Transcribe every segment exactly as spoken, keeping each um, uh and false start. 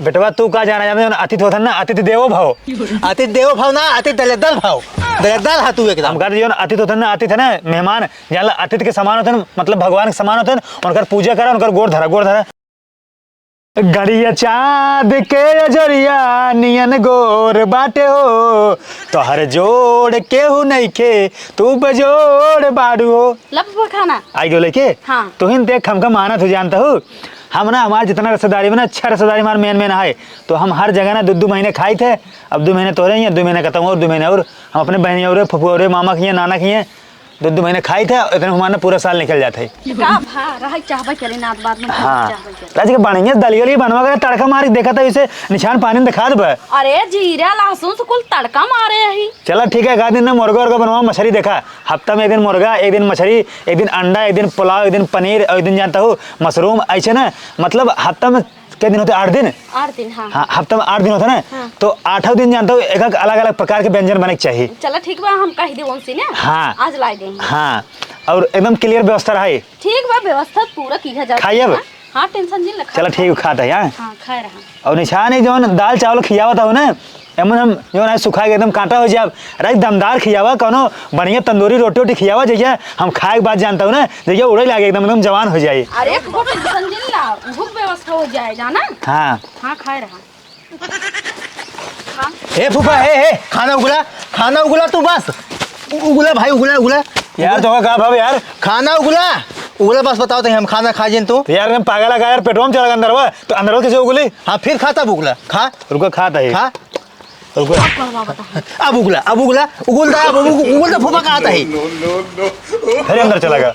बेटवा, तू का जाना, जाना, जौन अतिथि होत है ना, अतिथि देवो भव। अतिथि देवो भव ना, अतिथि दलेदर भव। दलेदर हा तू एकदम। हम कहते, जौन अतिथि होत है ना, अतिथि है ना, मेहमान, जान ला, अतिथि के समान होत है ना, मतलब भगवान के समान होत है ना, उनकर पूजा करा, उनकर गोड़ धरा, गोड़ धरा। गड़िया चाँद के अजोरिया नियन गोर बाटे हो, तोहर जोड़ केहू नइखे, तू बेजोड़ बाड़ू हो। लब वो खाना। आई गयो लेके? हाँ। तुहिन देख हमका मानत हो जानता हूँ। हम ना, हमार जितना रिश्तेदारी में ना, छह रिश्तेदारी हमार मेन मेन आए, तो हम हर जगह ना दो दो महीने खाई थे। अब दो महीने तोरे ही हैं, दो महीने खत्म और दो महीने और हम अपने बहनी और फुफू और मामा के हैं, नाना के हैं, दो दो महीने खाई थे, इतने हमारे ना पूरा साल निकल जाते हैं। का भा, रहा चाहबे करे, नात बात में हाँ। चाहबे करे। राज के बढ़िया दलिया लिया बनवा के तड़का मार के देखा था, इसे निशान पानी में दिखा दे। अरे जीरा लहसुन से कुल तड़का मारे ही। चला ठीक है, एक आध दिन ना मुर्गा उर्गा बनवा, मछली देखा, हफ्ता में एक दिन मुर्गा, एक दिन मछली, एक दिन अंडा, एक दिन पुलाव, एक दिन पनीर, और एक दिन जानता हूँ मशरूम, ऐसे ना, मतलब हफ्ता में के दिन होते? आठ दिन। आठ दिन, हाँ। हाँ, हफ्ता में आठ दिन होता ना, हाँ। तो आठों दिन जानता हूँ एक एक अलग अलग प्रकार के व्यंजन बने के चाहिए। चला ठीक बा, हम कह दे उनसे ना। हाँ। आज ला दे। हाँ, और एकदम क्लियर व्यवस्था रहे। ठीक बा, व्यवस्था पूरा किया जाता खाई अब? है। हाँ, टेंशन जिन रखा। चला ठीक, खात है, हाँ। हाँ, खाए रहा। और निशान ही जौन दाल चावल खियावत हो ना, एमन हम जौन है सुखा के एकदम कांटा हो जाब। अरे दमदार खियावा, कौनो बढ़िया तंदूरी रोटी वोटी खियावा, जइया हम खाए के बाद जानता हूँ ना, जइया उड़े लागे एकदम, एकदम जवान हो जाए। अरे, खूब टेंशन जिन ला, खूब व्यवस्था हो जाए, जाना? हाँ। हाँ, खाए रहा। हाँ। हे फूफा, हे, हे, खाना उगला, खाना उगला तू बस। उ-, उगला भाई, उगला, उगला। यार, तो का भाव यार? खाना उगला, उगला बस बताओ तो हम खाना खा जिन तू। तो यार, मैं पागल लगा यार, पेटवा में चला अंदर हुआ, तो अंदर कैसे उगली? हाँ, फिर खा तब उगला, खा। रुको, खा तही। खा। रुको। अब उगला, अब उगला, उगल दा, अब उग-, उगल दा फूफा कहा तही। अरे, अंदर चला गया।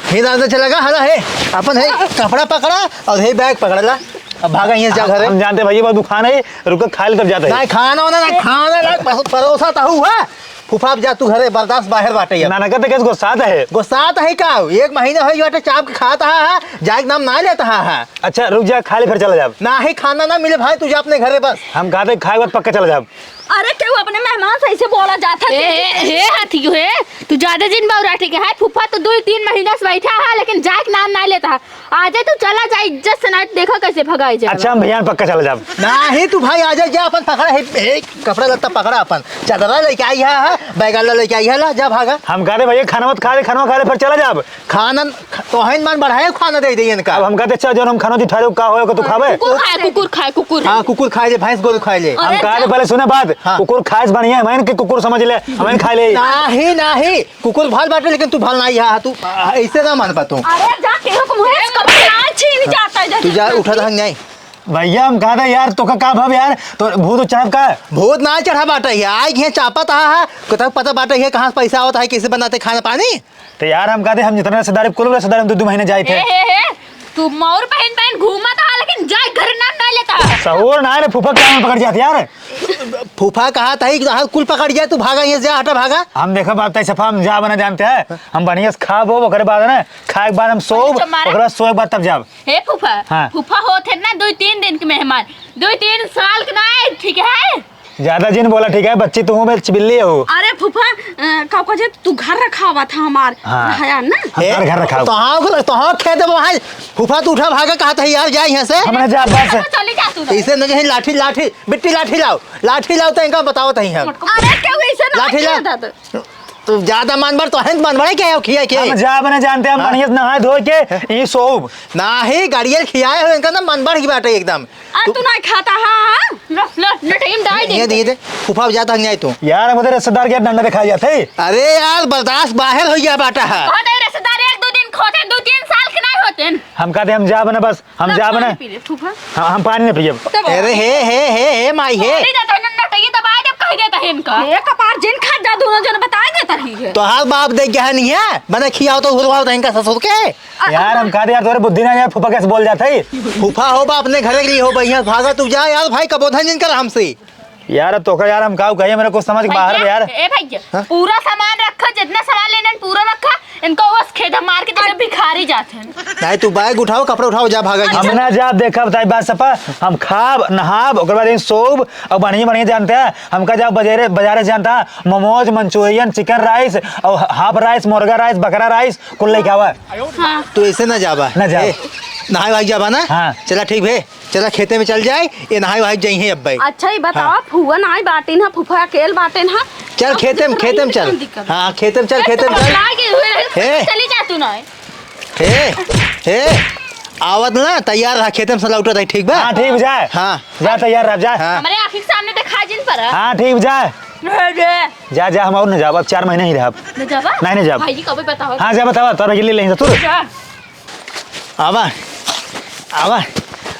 हे दादा चला गया, हला हे, अपन हे कपड़ा पकड़ा और हे बैग पकड़ा ला। अब भागा यहाँ जा घरे। हम जानते भैया, बहुत दुखान है, रुको, खा ले तब जाते हैं। नहीं, खाना होना, नहीं, खाना ना, बस परोसा तो हुआ। फूफा, अब जा तू घरे, बर्दाश्त बाहर बाटे अब। नाना का तो कैसे गुस्सात है? गुस्सात है का? एक महीना हो गया बाटे, चाप के खात हा, हा, जाए के नाम ना लेत हा, हा। अच्छा, रुक जा, खा ले, फिर चला जाब। नाही, खाना ना मिले भाई, तू जा अपने घरे बस। हम कहते खाए के बाद पक्का चला जाब। अरे, केहू अपने मेहमान से ऐसे बोला जाता है? ए, ए, हे हाथी, हे, तू ज्यादा जिन बौरा, ठीक है? फूफा तो दो तीन महीना से बैठा है, लेकिन जाए के नाम ना लेता है। आजे तू चला जा, इज्जत से, ना देखो कैसे भगाई जाए। अच्छा, हम भैया पक्का चला जाब। नाही, तू भाई आजा, जा अपन पकड़ा है, ए, कपड़ा लत्ता पकड़ा अपन, चादरा लेके आई है, बैगाला लेके आई है, ला, जा भागा। हम कह रहे भैया, खाना मत खा ले, खाना खा ले, फिर चला जाब। खाना ख-, तोहन मन बढ़ाए, खाना दे दे इनका। अब हम कहते, "अच्छा, जौन हम खाना उठा रहे, का होए, का तू खाबे?" कुकुर खाए, कुकुर खाए, कुकुर। हाँ, कुकुर खाए ले, भैंस गोरू खाए ले। हम अरे कहते, जा। पहले सुने बात, हाँ। कुकुर खाए से बढ़िया है, मैं इनके कुकुर समझ ले, हम इन खा ले। नाही, नाही, कुकुर भल बाटे, लेकिन तू भल नाही हा, तू, आ, ऐसे ना मान पा तू। अरे जा, केहू के मुँह से कभी ना छीन जाता है, जा, तू जा, जा। उठा दहंग नहीं। भैया, हम कहते यार, तो का, का भाव यार, तो भूत चढ़ब का? भूत ना चढ़ा बाटे है, आए के चापत हा, हा, को तक पता बाटे है, कहाँ से पैसा आवत है, कैसे बनाते खाना पानी? तो यार, हम कहते, हम जितना रिश्तेदार, कुल रिश्तेदार हम दो, दो महीने जाए थे। हे, हे, हे, तू मौर पहन पहन घूमत हा, लेकिन जाए घर नाम नहीं लेता। सहूर ना रे, फूफा क्या पकड़ जाते यार। फूफा कहा था कि हाँ, कुल पकड़ जाए, तू भागा यहाँ से, जा, हटा, भागा। हम देखा बात तय सफा, हम जा बना जानते हैं, हम बढ़िया से खाब, ओकरे बाद ना, खाए के बाद हम सोब, अच्छा, मारा। ओकरे बाद सोए के बाद तब जाब। हे फूफा, हाँ। फूफा होत है ना दो तीन दिन के मेहमान, दो तीन साल के ना आए, ठीक है? ज्यादा जिन बोला, ठीक है? बच्ची तू हूँ, मैं चिबिल्ली हूँ। अरे फूफा, अ, का कहे, तू घर रखावा था हमार, हाँ। रहा यार ना। हम घर, घर रखाओ। तो हाँ, ओकरे, तो हाँ, खेत में वहाँ फूफा तू उठा भागा, कहा था यार, जा यहाँ से। हमने जा बस। चली जा तू। इसे न कहीं लाठी, लाठी, बिट्टी लाठी लाओ, लाठी लाओ तो इनका बताओ तहीं हम। अरे क्यों इसे ना लाठी लाओ। खेत है तो? तू ज्यादा मन बढ़, तो हंत मन बढ़े क्या हो खिया के? हम जा बने जानते हैं, हम हाँ। बढ़िया से नहाए धोए के, हाँ। ई सोब। नाही, गाड़ियल खियाए हो, इनका ना मन बढ़ गई बाटे एकदम। आ, तू तू ना खाता, हाँ, हाँ? लो, लो, नटहीम डाल दे। ये दे, ये दे। फूफा जाता नहीं तू। यार, हम उधर रिश्तेदार के डंडा दिखाई जाते। अरे यार, बर्दाश्त बाहर हो गया बाटा है। बहुत है रिश्तेदार, एक दो दिन खोते, दो तीन साल के नहीं होते हैं। हम कहते, हम जा बने बस। हम तब जा पानी बने। पी ले, फूफा। हाँ, हम पानी नहीं पियब। तब अरे हे, हे, हे, हे, माई हे। अरे दादा, नन्ना तो ये दबाए जब कह देता है इनका। ए, कपार जिन खा जा, दोनों जन बताए देता ही है। तोहार बाप देख गया नहीं है, बने खियाओ तो हुरवाओ तो इनका ससुर के। अ-, यार, हम कह दे यार, तोरे बुद्धि ना यार, फूफा कैसे बोल जाता है? फूफा हो बा अपने घरे के लिए हो, बढ़िया भागा तू जा यार, भाई कबोधन जिन कर हमसे। यार, अब तोका यार हम काऊ कहिए, मेरे कुछ समझ के बाहर भैया, बे यार। ए भैया, हाँ? पूरा सामान रखा, जितना सामान लेना है, पूरा रखा। इनको बस खेत मार के जैसे भिखारी जात हैं। नहीं, तू बैग उठाओ, कपड़ा उठाओ, जा भागा यहाँ से। हम ना जाब, देखब ताई बात सपा। हम खाब, नहाब, ओकर बाद यहीं सोब, और बढ़िया बढ़िया जानते हैं, हमका जाब बजारे, बजारे से जानता, मोमोज, मंचूरियन, चिकन राइस, और हाफ राइस, मुर्गा राइस, बकरा राइस, कुल लेके आवा। हाँ। तू ऐसे ना जाबा। ना जाब। ए, नहाए भाग जाबा ना? हाँ। चला ठीक भे, चला खेते में चल जाए, ये नहाए भाग जाई हैं अब भाई। अच्छा, ये बताओ, हाँ। फुआ नाई बाटेन हा, फूफा अकेल बाटेन हा। चल अब खेते में, दिक्कत खेते में नहीं, चल। दिक्कत। हाँ, खेते में चल, ए, खेते में तो चल। पगला गए हुए रहे, ए। चली जा तू ना। हे, हे, आवत ना, तैयार रहा, खेते में से लौटत है, ठीक बा? हाँ, ठीक बा, जा। हाँ। जा, तैयार रह, जा। हाँ। हमरे आँखी के सामने देखा जिन पर। हाँ, ठीक बा, जा। जा, जा, हम और न जाब, अब चार महीने ही रहब। न जाबा? नहीं, नहीं जाब। भाई जी, कबे बताओ? हाँ, जा, बतावा, तोरा के लिए लेंगे, तू। जा। आवा, आवा।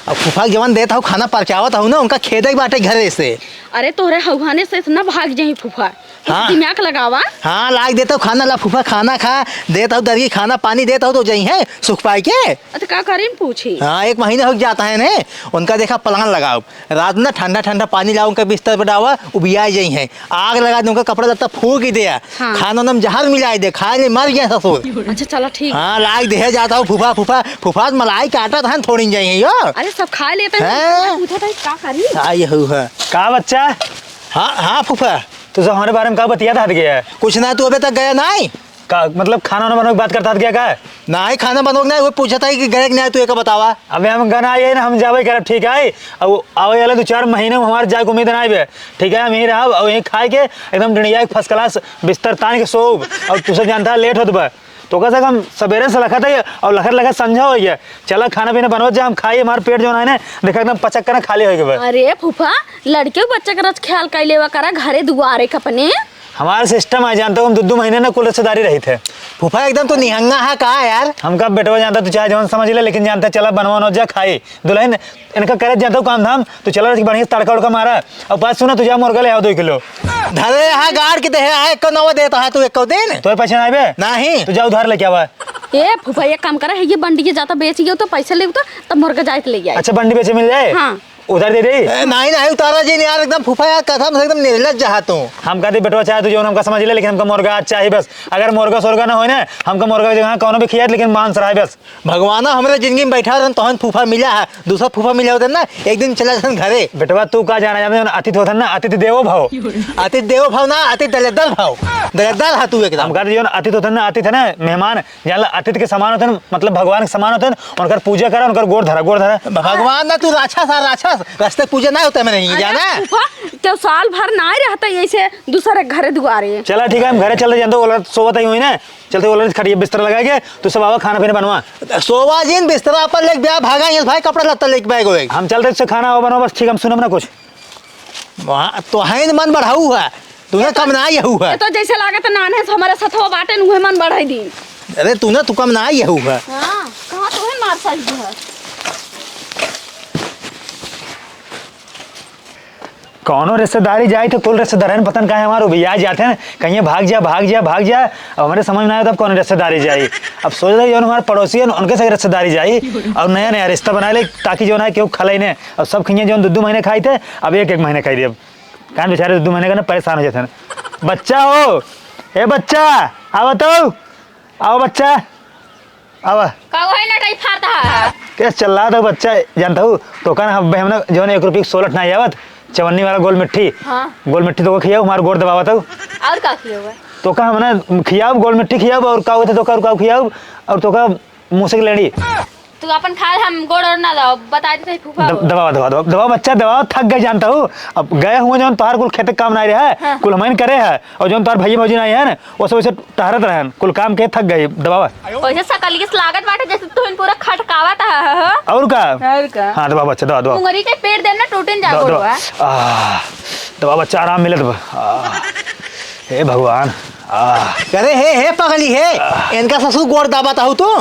अब फूफा के जवन देत हऊ खाना परचावत हऊ ना, उनका खेदे के बाटे घरे से। अरे, तोहरे हौहाने से इतना भाग जाई फूफा। हाँ। दिमाग लगावा। हाँ, लाग देत हऊ खाना, ला फूफा खाना खा, देत हऊ दरगी खाना पानी देत हऊ तो जइहैं सुख पाई के। अच्छा, का करीन पूछी? हाँ, एक महीना हो जाता है ने, उनका देखा plan लगाओ। रात में ना ठंडा ठंडा पानी लाओ, उनका बिस्तर पे डावा, उबिया जइहैं। आग लगा दे, उनका कपड़ा लत्ता फूंक ही दे। हाँ। खाना वाना में जहर मिलाए दे, खाए ले मर गया ससुर। अच्छा, चला ठीक। हाँ, लाग देहे जात हऊ फूफा, फूफा, फूफा मलाई काटत हन, थोड़ी जाइए यो। अरे, सब खा लेते हैं, हाँ। पूछा था, का करी? हाँ, ये हऊ है। का बच्चा? हाँ, हाँ, फूफा। तू सब हमरे बारे में का बतियात हट गया है? कुछ ना, तू अबे तक गया नाई? का, मतलब, खाना वाना बनावे के बात करत हट गया का? नाई, खाना बनावे के नाई, वो पूछत है कि गए कि नाई, तू एका बतावा। अबे हम गना आए ना, हम जाबे करब, ठीक है? अब आवे वाला दो चार महीने में हमारे जाए के उम्मीद नाई बे, ठीक है? हम यहीं रहब और यहीं खाए के एकदम डिंडिया के first class बिस्तर तान के सोब। और तू सब जानता है, late होत बा, तो का हम सबेरे से लखत है और लखत लखत संझा हो गया। चला, खाना पीना बनवत जा, हम खाई, हमार पेट जौन है ना, देखा एकदम पचक कर खाली हो गया बा। अरे फूफा, लड़के बच्चे का रच ख्याल कर लेवा करा घरे दुआरे के अपने। हमार system है, जानते हो, हम दो दो महीने ना कुल रिश्तेदारी रही थे। फूफा एकदम तो निहंगा है का यार? हमका बेटवा जानता, तू चाहे जौन समझ ले, लेकिन जानता चला बनवा न जा खाई। दुल्हन इनका करे जानता हूँ काम धाम, तू चला बढ़िया से तड़का उड़का मारा। और बात सुना, तू जा मुर्गा ले आओ दो किलो। धरे यहाँ गाड़ के दे है, एक नवा देता है तू एक दिन। तोरे पैसे ना आवे? नहीं। तू जा उधार लेके आवा। ए फूफा, एक काम करा है, ये बंडी के जाता बेच गयो तो पैसे ले तो तब मुर्गा जाए तो ले आए। अच्छा, बंडी बेचे मिल जाए? हाँ। उधार दे दे। ए, नहीं, नहीं, उतारा जी, यार, एकदम फूफा यार, कसम से एकदम निर्लज्ज है तू। हम कहते बेटवा चाहे तू जो हमका समझ ले, लेकिन हमका मुर्गा आज चाही बस। अगर मुर्गा सोरगा ना होए ना, हमका मुर्गा की जगह कौनो भी खियात, लेकिन मांस रहे बस। भगवान हमरे जिंदगी में बैठा रहन, तोहन फूफा मिला है, दूसरा फूफा मिला होते ना, एक दिन चला जान घरे। बेटवा तू का जाना, जाने अतिथि होते ना, अतिथि देवो भव। अतिथि देवो भव ना, अतिथि दलेदर भव। दलेदर है तू एकदम। हम कहते जो अतिथि होते ना, अतिथि है ना, मेहमान, जान ला, अतिथि के समान होते हैं, मतलब भगवान के समान होते हैं, उनकर पूजा करा, उनकर गोड़ धरा, गोड़ धरा। भ-, भगवान ना, तू राक्षस आ, राक्षस, रास्ते पूजा ना होते हैं, मैंने ये अरे जाना। फूफा, तो साल भर ना रहता ऐसे दूसरे घरे दुआरे। चला ठीक है, हम घरे चलते, जानते हो, औलाद सोवत ही हुई ना, चलते औलाद खटिया बिस्तर लगा के, तू सब आवा खाना पीना बनवा। सोवा जिन बिस्तरा पर लेके ब्याह भागा, ये भाई कपड़ा लत्ता लेके बैग होए। हम चलते उससे खाना बनवा, बस ठीक, हम सुनब ना कुछ। वहाँ तो है न मन बढ़ाऊ है, तू ना कम ना यहू है। ये तो जैसे लागत नान्हे से हमारे सथवा बाटे न, उहे मन बढ़ाई दी। अरे तू ना, तू कम ना यहू है। हाँ, कहाँ तो है मार साइज है। कौनो रिश्तेदारी जाए तो कुल रिश्तेदारन पतन काहे हमार उबिया जाते हैं, कहीं भाग जा, भाग जा, भाग जा। अब हमारे समझ में आया तब कौन रिश्तेदारी जाई। अब सोच रहे जौन हमारे पड़ोसी हैं, उनके से रिश्तेदारी जाई और नया नया रिश्ता बना ले, ताकि जौन है केहू खलई ने। अब सब खइया जौन दो दो महीने खाई थे, अब एक एक महीने खाई दे। अब कान बेचारे दो दो महीने का ना परेशान हो जाते हैं। बच्चा हो, ए बच्चा, आओ तो, आओ बच्चा, आओ। का वही लटाई फाड़ता है? कैसे चल रहा था बच्चा, जानता हूँ, तो कहना हम, हम ना जौन एक रुपये की सोलह ना आवत, चवन्नी वाला गोल मिट्टी। हाँ। गोल मिट्टी तो को खियाओ, हमारे गोड़ दबावत हो। और का खियाओ? तो का हम ना खियाओ, गोल मिट्टी खियाओ, और का होता तो का, और का खियाओ, और तो का मुँह से लेंड़ी। तू अपन खा, हम गोड़ और ना दबाओ, बता देते फूफा दब-, हो। दबाओ, दबाओ, दबाओ, दबाओ, बच्चा, दबाओ, थक गए जानता हूँ। अब गए हुए जौन तोहार कुल खेते काम ना रहे है, हाँ। कुल हमइन करे है, और जौन तोहार भैया भौजी ना है ना, वो सब ऐसे टहरत रहन, कुल काम के थक गई, दबावा। वैसे सकलिए से लागत बाटे जैसे तुहिन पूरा खटकावत ह, ह, ह। और का? और का? हाँ, दबावा बच्चा, दबावा, दबावा। मुंगरी के पेट देम ना टूटिन जा दबावा, गोड़वा। दबावा। आह, दबावा बच्चा, आराम मिलत बा। आह, हे भगवान, आह। अरे हे, हे पगली हे, आह। इनका ससुर गोड़ दाबत हऊ तू?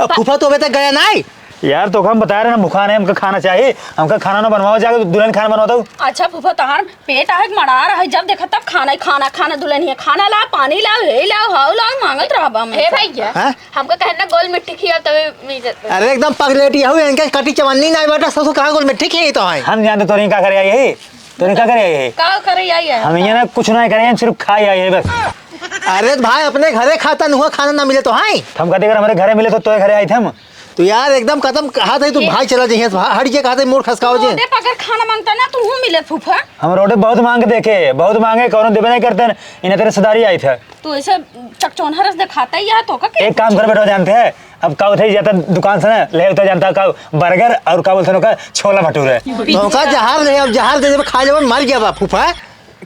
अब फूफा तो अबे तक गया नाई। यार, तो हम बता रहे ना, भूखा नहीं, हमका खाना चाहिए, हमका खाना ना बनवाओ, जाके दुल्हन खाना बनवा दो। अच्छा फूफा, तहार पेट आहे कि मड़ार आहे, जब देखा तब खाना ही खाना, खाना दुल्हनिया, खाना ला, पानी ला, हे ला, हाउ ला, मांगत रहबा हमसे। हे भैया, हाँ? हमका कहे ना गोल मिट्टी खियाओ तबे मिल जाता। अरे एकदम पगलेटी हऊ, इनके कटी चवन्नी ना बेटा, ससुर कहाँ गोल मिट्टी खियाई तो है। हम जानते तोरी का करे आई है, तोरी का करे आई है। का करे आई है? हम ये ना कुछ ना करे, सिर्फ खाए आई है बस। अरे त भाई, अपने घरे खाता नुहा खाना ना मिले तो हाय। हम कहते अगर हमरे घरे मिले तो तोरे घरे आइत हम। तो यार एकदम कदम कहा था तू ये भाई चला जइहे, भा-, हट जे कहा था मूड खसकाओ जे। रोडे पर अगर खाना मांगता ना तू हूँ मिले फूफा। हम रोडे बहुत मांग के देखे, बहुत मांगे, कौनो देबे नहीं करते हैं। इन्हें तेरे रिश्तेदारी आइत है। तू ऐसे चकचोन्हा रस दिखाता ही है तो का के? एक काम कर बेटा, जानते हैं अब का होता है, जाता दुकान से ना ले होता जानता का बर्गर और का बोलते हैं का छोला भटूरा। तो का जहर ले, अब जहर दे देबे, खा लेबे, मर गया बा फूफा।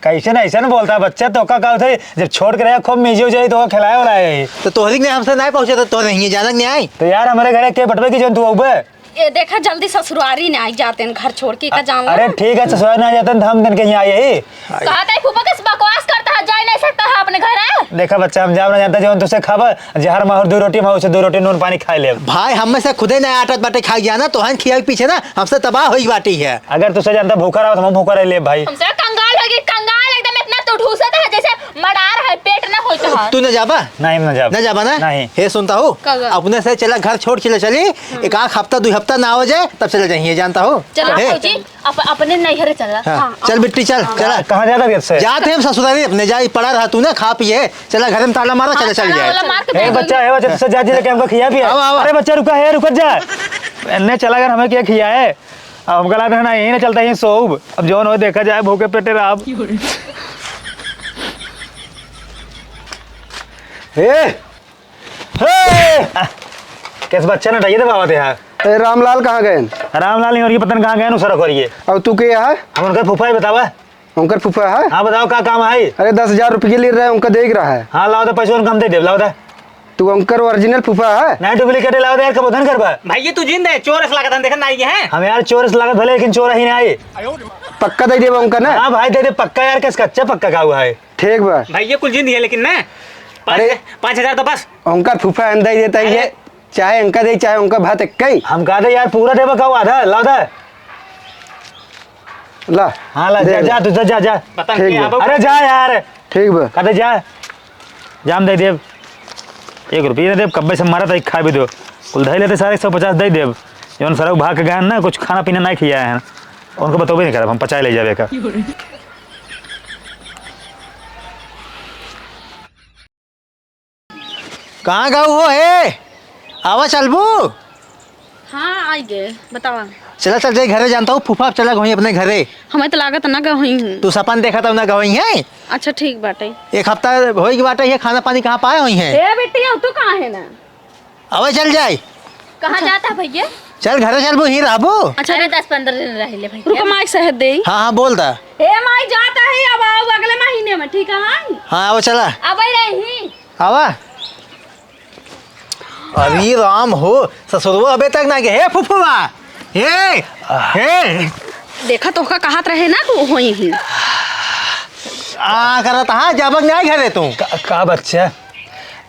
कैसे ना ऐसे ना बोलता है बच्चा, तो का, का होता है, जब छोड़ के रहे खूब मीजे उजे तो का खिलाए वाला है। तो तोहरी ने हमसे नहीं पहुंचे तो तोहरे नहीं जानक नहीं आई। तो यार हमरे घरे के बटवे की जो तू अउबे। ए देखा जल्दी ससुरारी ने आई जाते हैं घर छोड़ के का जान लो। अरे ठीक है, ससुरारी ना जाते हैं तो हम दिन के यहाँ आए ही। कहा था फूफा किस बकवास करता है, जा ही नहीं सकता है अपने घर है। देखा बच्चा, हम जाब ना जानता, जो तुझसे खाबा जहर माहुर दो रोटी, हम उसे दो रोटी नून पानी खाए ले। भाई हम में से खुदे ना आटत बाटे खाई जाना, तो हन खिया के पीछे ना हमसे तबाह होई बाटी है। अगर तुझसे जानता भूखा रहा तो हम भूखा रह ले भाई। हमसे कंगाल होगी, कंगाल एकदम इतना तो ढूसत है जैसे मड़ार है, पेट ना होता है। तू न जाबा? नहीं, हम न जाब। न जाबा ना? नहीं। हे सुनता हूँ, का गा? अपने से चला घर छोड़ चले चली, एक आध हफ्ता दो हफ्ता ना हो जाए तब चले जाइए, जानता हूँ। चलो हे। भौजी, अप-, अपने नैहरे चला। हाँ, हाँ, चल बिट्टी चल, हाँ। चला। कहाँ जाता है से? जाते हम ससुरारी अपने, जा पड़ा रहा तू ना खा पिए, चला घर में ताला मारा, चला चल जाए। ताला मार के ए बैठ बच्चा, गई। ए बच्चा, तुझसे जा जी लेके हमको खिया पिया। आवा, आवा। अरे बच्चा रुका है, रुक जा। इन्ने चला अगर हमें क्या खिया है? अब हमका लागत है ना, यहीं ना चलता, यहीं सोउब। अब जौन हो देखा जाए, भूखे पेटे रहब। हे! हे! आ, कैसे बच्चा ना टाइए दबावत है यार? ए, रामलाल कहाँ गए? रामलाल नहीं, और ये पता नहीं कहाँ गए, नु सड़क और ये। अब तू के है? हम उनका फूफा है, बतावा। उनकर फूफा है? हाँ, बताओ, का काम है? अरे, दस हजार रुपये ले रहे, उनका देख रहा है। हाँ, लाओ तो पैसे, उनका हम दे देब, लाओ तो। तू उनकर original फूफा है? नहीं, duplicate लाओ तो यार, कब उधर करबा? भाई, ये तू जिंद है, चोर अस लागत है, देखा ना, ये है। हम यार, चोर अस लागत भले, लेकिन चोर ही नहीं आए। पक्का दे देबा उनका ना? हाँ भाई, दे दे, पक्का यार, किस कच्चा पक्का का हुआ है? ठीक बा। भाई, ये कुल जिंद है, लेकिन ना, पाँच, अरे। पाँच हजार तो बस। उनकर फूफा हम दे देता है, ये अरे। चाहे उनका दे, चाहे उनका भात एक ही। हम कहा था यार, पूरा देबा का हुआ था, लाओ था। ला, हाँ, ला, दे जा, दे। जा, तू जा, जा, जा। पता ठीक नहीं बा। आप अरे, जा यार। ठीक बा। कहते जा, जाम दे देब। एक रुपये ना देब, कब्बे से मारा था, एक खा भी दो। कुल धई लेते सारे, एक सौ पचास दे देब। जौन सरक भाग के गए हैं ना, कुछ खाना पीना नहीं खिया है। उनको बतौबे नहीं करब, हम पचाए ले जावे का। कहाँ गऊ हो हे? आवा चलबू? हाँ, आई गए, बतावा। चला चल जाई घरे, जानता हूँ फूफा, अब चला गई अपने घरे। हमें तो लागत ना गई हूँ। तू सपन देखा था ना गई है। अच्छा ठीक बाटे। एक हफ्ता होई के बाटे, ये खाना पानी कहाँ पाए हुई है? ए बेटी, अब तू कहाँ है ना? अबे चल जाई। कहाँ जाता है भैया? चल घरे चलबू, ही रहबू। अच्छा, अरे दस पन्द्रह दिन रह ले भैया। रुको, माई सहद दे। हाँ, हाँ, बोल दा। ए माई, जाता है, अब आओ अगले महीने में, ठीक है? हाँ, अब चला। अब रही। आवा। अरे राम हो, ससुरवा अबे तक ना गए। हे फुफुआ, हे, हे। देखा तोहका कहत रहे ना कि होई ही। आ करत हा, जाबक नहीं घरे तू। का, का बच्चा?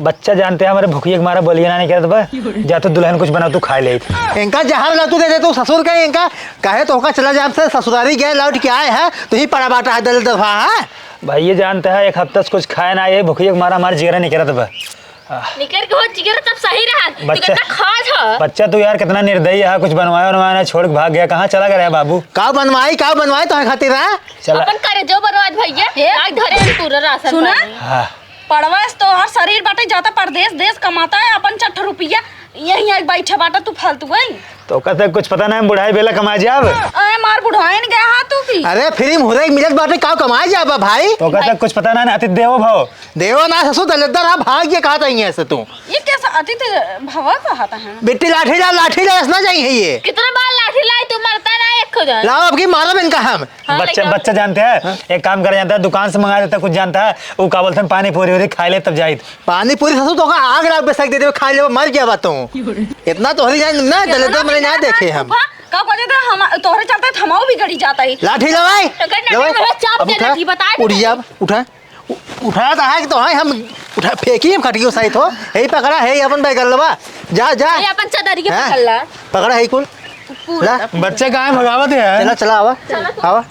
बच्चा जानते हैं हमारे भुखिया के मारा बोलिए ना नहीं करत बा। जा तो दुल्हन कुछ बना तू खाए ले। इनका जहर ला तू दे दे तू ससुर के इनका। कहे तोहका चला जा हमसे ससुरारी गए लौट के आए हैं, तू ही पड़ा बाटा है दल दफा है। भाई ये जानते हैं एक हफ्ता से कुछ खाए ना, ये भुखिया के मारा हमारे जिगरा नहीं करत बा। निकर के हो जिगर तब सही रहा। तू बच्चा, कितना खास ह। बच्चा तू यार कितना निर्दयी है, कुछ बनवाया वनवाया ना, छोड़ के भाग गया, कहाँ चला गया रे बाबू? का बनवाई, का बनवाई तोहे खातिर, हाँ? चला। अपन करे जो बनवात भैया, हे? आज घरे हम पूरा राशन सुना? पानी। हाँ। पड़वा से तोहर शरीर बाटे, जाता परदेस देस कमाता है, अपन चट्ठ रुपया यहीं आके बैठे बाटा तू फालतू गई। तो कहते कुछ पता नहीं, हम बुढ़ाई बेला कमाए जाब। अरे मार बुढ़ाइन गया हा तू की। अरे फ्री में हुरे मिलत बाटे, का कमाए जाबा भाई? तो कहते कुछ पता नहीं, अतिथि देवो भव। देवा ना ससुर दलिद्दर हा, भाग ये कहा था यहीं से तू। ये कैसा अतिथि भवा कहा था है? बिट्टी लाठी ला, लाठी ला, ऐसा नहीं है ये। कितना बार लाठी लाई तू, मरता ना एक खुद। लाओ अब की मारब इनका हम। हाँ, बच्चा, लेके आओ। बच्चा जानते हैं, हाँ। एक काम करे जानता है, दुकान से मंगा देता है, कुछ जानता है, वो का बोलते हैं, पानी पूरी उरी खाए ले तब जाइत। पानी पूरी ससुर तोहका आग लाग बेसक दे देवे, खाए लेवे, मर गया बा तू। इतना तोहरी जान ना, इतना दलिद्दर मने ना बिगाड़ देखे हम। का कहते थे, हम, तोहरे चलते थमाओ बिगड़ी जाता है। लाठी लवाई, तो कहते लवाई। नहीं, मेरा चाप अब दे उठा, लाठी, बता दे। उठ जा, उठा। उ-, उठाया तो है कि तो है, हम उठा, फेंकी हम खटियो सहित हो। यही पकड़ा है, ये अपन बैग लवा। जा, जा। ये अपन चदरी के हैं? पकड़ ला। पकड़ा है कुल। पूरा ला। बच्चे काहे भगावत है? चला, चला, आवा। चला तू। आवा।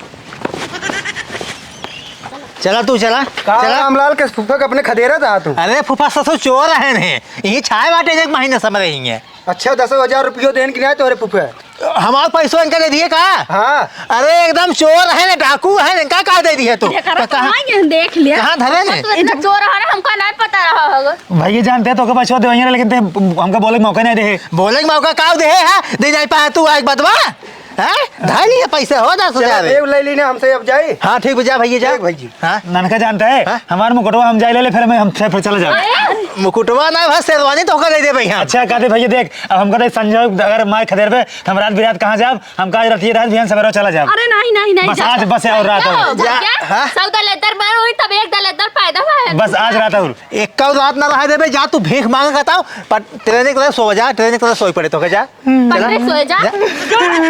चला तू, चला। का चला। रामलाल के फूफा के अपने खदेरा था तू? अरे फूफा ससुर चोर है ने। यही छाए बाटे एक महीने समय रही है। अच्छा, दसो हजार रुपयो देन कि नहीं तोहरे फूफे? हमार पैसो इनका दे दिए का? हाँ। अरे एकदम चोर है ना, डाकू है ना, इनका का दे दिए तू? एकर तो कहाँ, कहाँ ये देख लिया? कहाँ धरे ने? तू इतना चोर है ना, हमका नहीं पता रहा होगा। भैया जानते तो के पैसो देवइया, लेकिन ते हमका बोले के मौका नहीं दे। बोले के मौका का दे है? दे जाए पा तू आज बतवा। हैं? धर लिए पैसे हो दस हजार। चलो, देव ले लीने हमसे, अब जाई। हाँ, ठीक बा, जा भैया, जा। ठीक भैया। हाँ? ननका जानते हैं, हाँ? हमार मुकुटवा हम जाए ले ले, फिर हमें, हम फिर, फिर चला जाओ। मुकुटवा ना, बस शेरवानी तो होकर दे दे भैया। अच्छा, कहते भैया, देख, अब हमका तो संजय अगर माय खदेर पे, तो हम रात बिरात कहाँ जाब? हम का आज रात, ये रात बिहान सवेरे चला जाब। अरे नहीं, नहीं, नहीं, बस जा। आज, बस और रात क्या और। हो, जा, भैया? हाँ? सौ दलेदर मर हुई, तब एक दलेदर पैदा हुआ है। बस आज रात और। एक का रात ना रहा देबे, जा तू भीख मांग के बताओ, पर ट्रेन के तरह सो जा, ट्रेन के तरह सोई पड़े तो के जा। हम्म। चला। पकड़े सोए जा। जा।